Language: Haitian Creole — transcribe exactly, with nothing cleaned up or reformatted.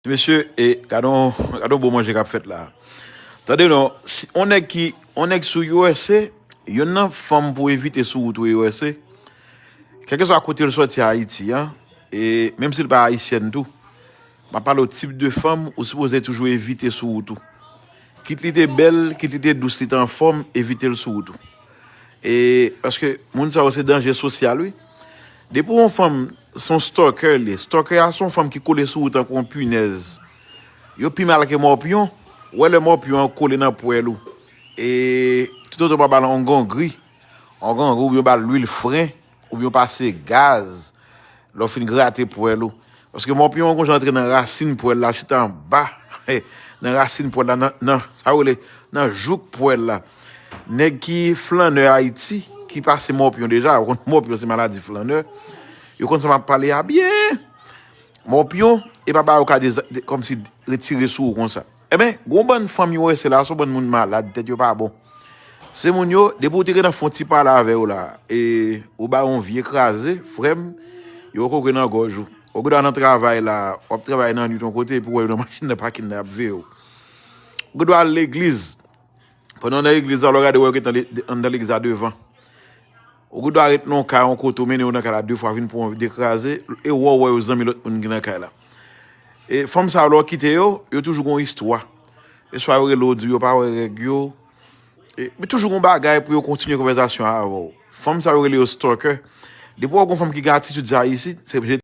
Mesye, e gade yon, gade yon bon manje k ap fèt la. Tande non, si, on nèg ki, on nèg sou U S A, youn nan fanm pou evite sou wout ou U S A, kèlkeswa kote l sòti Ayiti an, e menm si l pa ayisyèn tou, m ap pale w tip de fanm ou sipoze toujou evite sou wout ou. Kit li te bèl, kit li te dous, li te anfòm, evite l sou wout ou. E, paske moun sa yo se danje sosyal, wi. Depi yon fanm, se yon stalker li ye. Stalker a se yon fanm ki kole sou ou tankou yon pinèz. Yo pi mal ke mòpyon. Ou wè lè mòpyon an kole nan pwèl ou. E toutotan w pa ba l yon gongri, yon gongri oubyen w ba l lwil fren, oubyen w pase gaz, lè w fin grate pwèl ou. Paske mòpyon an gon jan antre nan rasin pwèl la, chita anba, nan rasin pwèl la, nan, nan, sa yo rele, nan jouk pwèl la. Nèg ki flannè Ayiti, ki pase mòpyon deja, ou konn mòpyon se maladi flannè. Yo konn sa m ap pale a byen. Mòpyon, e pa bagay ou ka deza-, de-, kòmsi retire sou ou konsa. Enben, gon bann fanm yo wè se la, se yon bann moun malad, tèt yo pa bon. Se moun yo, depi ou te gen nan fon ti pale avè yo la, e ou ba yon vye kraze, frè m, yo koke nan gòj ou. Ou gen dwa nan travay la, w ap travay nan nwit yon kote, epi w wè yo nan machin nan pakin nan, y ap veye w. Ou gen dwa al legliz. Pandan w nan legliz la, lè w gade, w wè yo gentan le-, anndan legliz la devan. Ou gen dwa ret nan yon kay, yon kote, ou mennen yo nan kay la de fwa, vin pran yon de kraze, e w wè, w wè yo zanmi lòt moun ki nan kay la. E fanm sa yo, lè w kite yo, yo toujou gon istwa. E swa yo rele w, di yo pa wè règ yo. E, men toujou gon bagay pou yo kontinye konvèsasyon avè w. Fanm sa yo rele yo stalker. Depi w wè gon fanm ki gen atitid sa isit, se